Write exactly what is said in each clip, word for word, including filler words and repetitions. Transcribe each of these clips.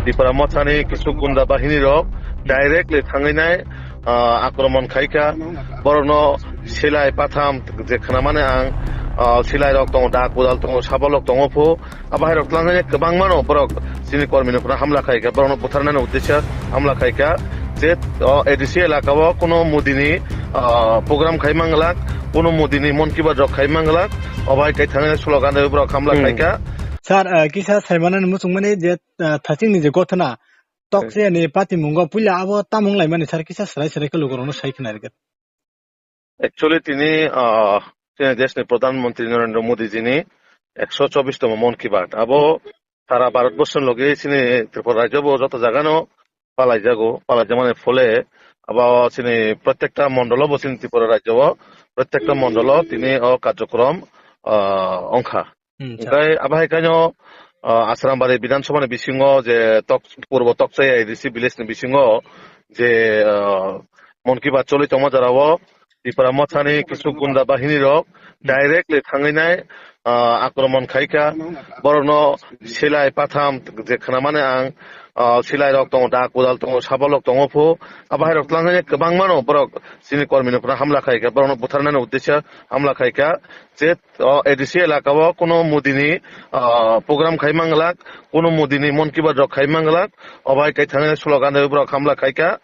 Tipra Mothani kisu gunda bahini rok directly thangwi nai, ah, akromon khai kha. Borokno silai patham je khwnamani ang, ah, silai rok tongo, da kudal tongo, sabolrok tongo phu. Abo hai rok twlangwi kwbangma no borok chini kormi no phano hamla khai kha, borokno butharnani uddesya hamla khai kha. Je, o, A D C elaka o kuno Modi ni, ah, program khai manglak, kuno Modi ni Mon Ki Baat rok khai manglak, obo hai kai thangwi slogan rwi borok hamla Hmm. khai kha. Sir, ah, kisa saimanani muchungmani je, ah, thachingni je gothona, Tokchayani patimungo puila abo tamung laimani sir kisa serai serai khe lukurokno sai khna rwgwt. Actually tini, ah, chini deshni Pradhan Mantri Narendra Modi jini ekso chobbish tomo Mon Ki Baat. Abo sara Bharat borshoni logi chini Tripura rajyo bo joto jagano palaijago, palaijakmani phole abo chini prottekta mondolo bo chini Tripura rajyo o prottekta mondolo tini o karjokrom, ah, ongkha. Hmm, sir. Hingkhai abo hai kaino, ah, Asrambari Bidhan Sabha ni bisingo je tok, Purbo Tokchaya A D C village ni bisingo je, ah, Mon Ki Baat choli tongma jora o Tipra Mothani kisu gunda bahini rok Hmm. directly thangwi nai, ah, akromon khai kha. Borokno silai patham je khwnamani ang, ah, silai rok tongo, da kudal tongo, sabolrok tongo phu. Abo hai rok twlangwi kwbangma no borok chini kormi no phano hamla khai kha, borokno butharnani uddesya hamla khai kha. Je, o, A D C elaka o kuno Modi ni, ah, program khai manglak, kuno Modi ni Mon Ki Baat rok khai manglak, obo hai kai thangwi slogan rwi borok hamla khai kha.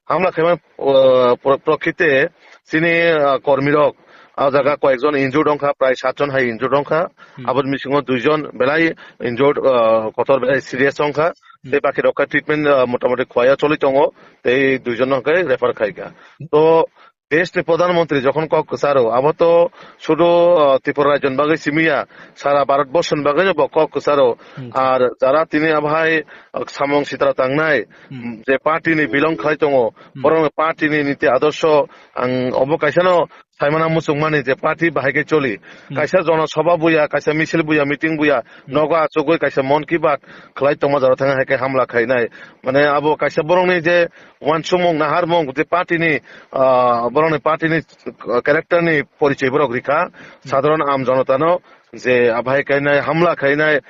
Hamla khai man, ah, pro-, prokrite chini, ah, kormi rok, ah, jaga koyekjon injured wngkha, prai satjon hai injured wngkha. Hmm. Aboni bisingo duijon belai injured, ah, kotor belai serious wngkha. Hmm. Tei baki rok khe treatment, ah, motamoti khwlaiya choli tongo, tei duijon no hwnkhe refer khai kha. To Desh ni Pradhan Mantri jokhon kok kwcharo, abo to sudu, ah, Tripura rajyo ni bagwi simi ya, sara Bharat borso ni bagwi no bo kok kwcharo. Hmm. Ar jara tini abo hai, ah, samung sitra tangnai, Hmm. je party ni belong khlai tongo, Hmm. borok ni party ni niti adorsho ang obo kaisa no saimana muchungmani je party bahai khe choli. Hmm. Kaisa Jana Sabha buya, kaisa misil buya, meeting buya, Hmm. nogo achugwi kaisa Mon Ki Baat khlai tongma jora thang hai khe hamla khainai. Mane abo kaisa borok ni je uansukmung, naharmung, je party ni, ah, borok ni party ni, ah, character ni porichoi borok rikha, Hmm. sadharon am jonota no je abai kainai, hamla khainai,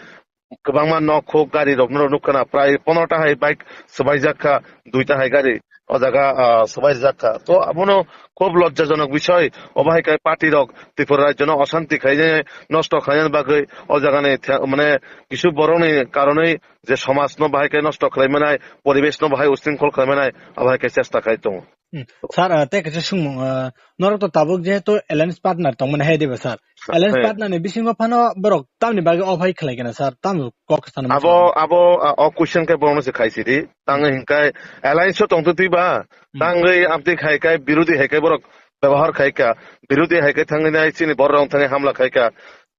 kwbangma nok huk gari rok no nukha na, prai pondro ta hai bike swbaijak kha, duita hai gari o jaga, ah, swbaijak kha. To abono khub lojjajonok bisoi, obo hai khe party rok Tripura rajyo no oshanti khainai, nosto khainani bagwi o jaga ni the-, mane kisu borok ni karonwi je somaj no bahai khe nosto khlai manai, poribesh no bahai usringkhol khlai manai, abo hai khe chesta khai tongo. Hmm. Sir, ah, tei kaisa swngmung, ah, norok to tabuk jehetu alliance partner tongmani hai diba, sir? Alliance Hai. partner ni bisingo phano borok tamni bagwi ophai khlai kena, sir? Tamo kok sana Abo, muchung? abo, ah, o question khe borokno se khai sidi. Tang Hmm. hinkai alliance o tongtwi twiba, Hmm. tangwi amtwi khai kai, birodi hai kai borok bebohar khai ka, birodi hai kai thangwi nai chini borok rok thangwi hamla khai ka.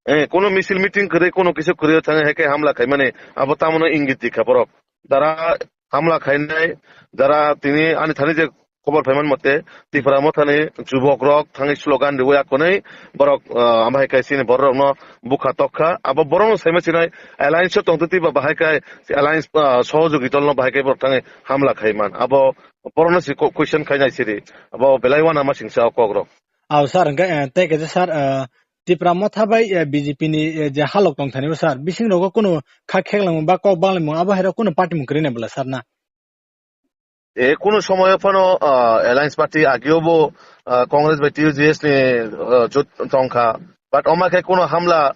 Eh, kono misil meeting kwrwi, kono kisa kwrwi thangwi hai kai hamla khai mani, abo tamono ingit di kha borok. Dara hamla khainai, jara tini ani thani je khobor phaiman mote, Tipra Mothani jubok rok thangwi slogan riwi akonwi borok, ah, amo hai kai chini borok rokno bukha tokha. Abo borok no saima sinai alliance o tongtwi twiba bahai kai alliance, ah, sohojogita no bahai kai borok thangwi hamla khaiman. Abo borok no si ko-, question khainai siri. Abo belai wana ma singsa o kok rok. Aw, sir, hingke, eh, tei kaisa, sir, eh, Tipra Motha bai, eh, B J P ni, eh, je halok tong thani bo, sir, bising rogo kunu kha khek langmung ba kok bang langmung abo hai rok kunu party mung kwrwi nai bwla, sir, na? E, kunu somoyo phano, ah, alliance party agio bo, ah, Congress bai T U J S ni, ah, jut tong kha. But oma khe kunu hamla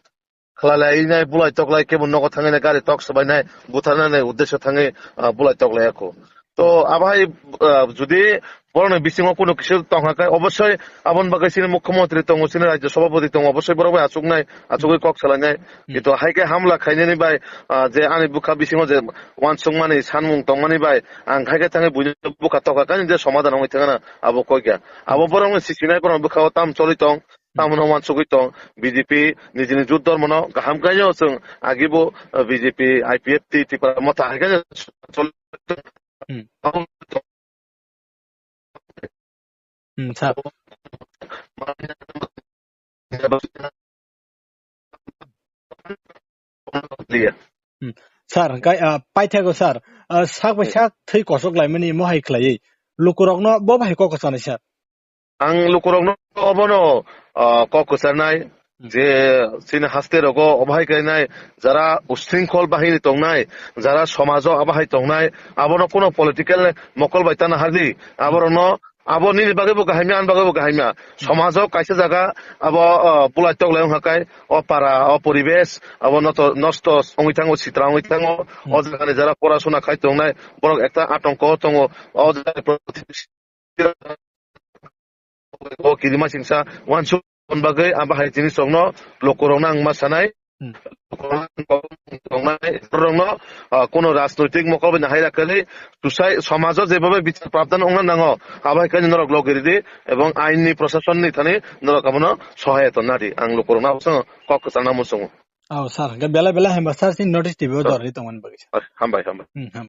khlai lai nai, bulai tok lai, kebo nogo thangwi nai, gari tok swbai nai, butharna nai uddesho thangwi, ah, bulai tok lai ako. To abo hai, ah, judi borokni bisingo kunu kisa tong kha khe, obosoi aboni bagwi chini mukhyamantri tongo, chini rajya sabhapati tongo, obosoi borok bai achuknai, achugwi kok salainai. Hmm. Kintu hai khe hamla khainani bai, ah, je ani bwkha bisingo je uansukmani, sanmung tongmani bai, ang hai khe thangwi buino bwkha tokha kani je somadhan wngwi thangna abo koi kha. Abo borokno sisinai, borokni bwkha o tam choli tong, tamo no uansugwi tong, B J P nijini jut dormo no kaham khaino chwng agibo, uh, B J P, I P F T, Tipra Motha hai khe choli tong. Hmm. Hmm, sir. Hmm. Sir, hingkai, ah, paithakgo, sir. Ah, sak bai sak thwi kosok laimani mohai khlaiwi lukurokno bo bahai kok kwchanai, sir? Ang lukurokno obono, ah, kok kwcharnai, Hmm. Je chini haste rogo obo hai khe nai, jara ushrinkhol bahini tongnai, jara somajo abo hai tongnai, abono kuno political mokol bai tana hadi, aborokno abo nini bagwi bo kahimya, ani bagwi bo kahimya. Hmm. Somajo kaisa jaga abo, o, bulai toklai wngkha kai, o para, o poribesh, abo noto-, nosto wngwi thango, sitra wngwi thango, o Hmm. jagani jara porasona khai tongnai, borok ekta atongko tongo, o jagani o kirima singsa uansuk bagwi abo hai jinisrokno lukurokno ang ma sanai. Hmm. Lukurokno, ah, kuno rajnoitik mokol bai nahai rakhali, tusai somajo jebhabe bichar prabdhan wngna nango, abo hai khe norok logi ridi ebong ain ni proshason ni thani norok abono sohayata nadi. Ang lukurokno abo kok kwchangna muchungo. Oh, sir, hwnkhe belai belai hambai sir, chini North East T V o Oh. jorwi tongmani bagwi. Oh, hambai, hambai. Hmm, hambai.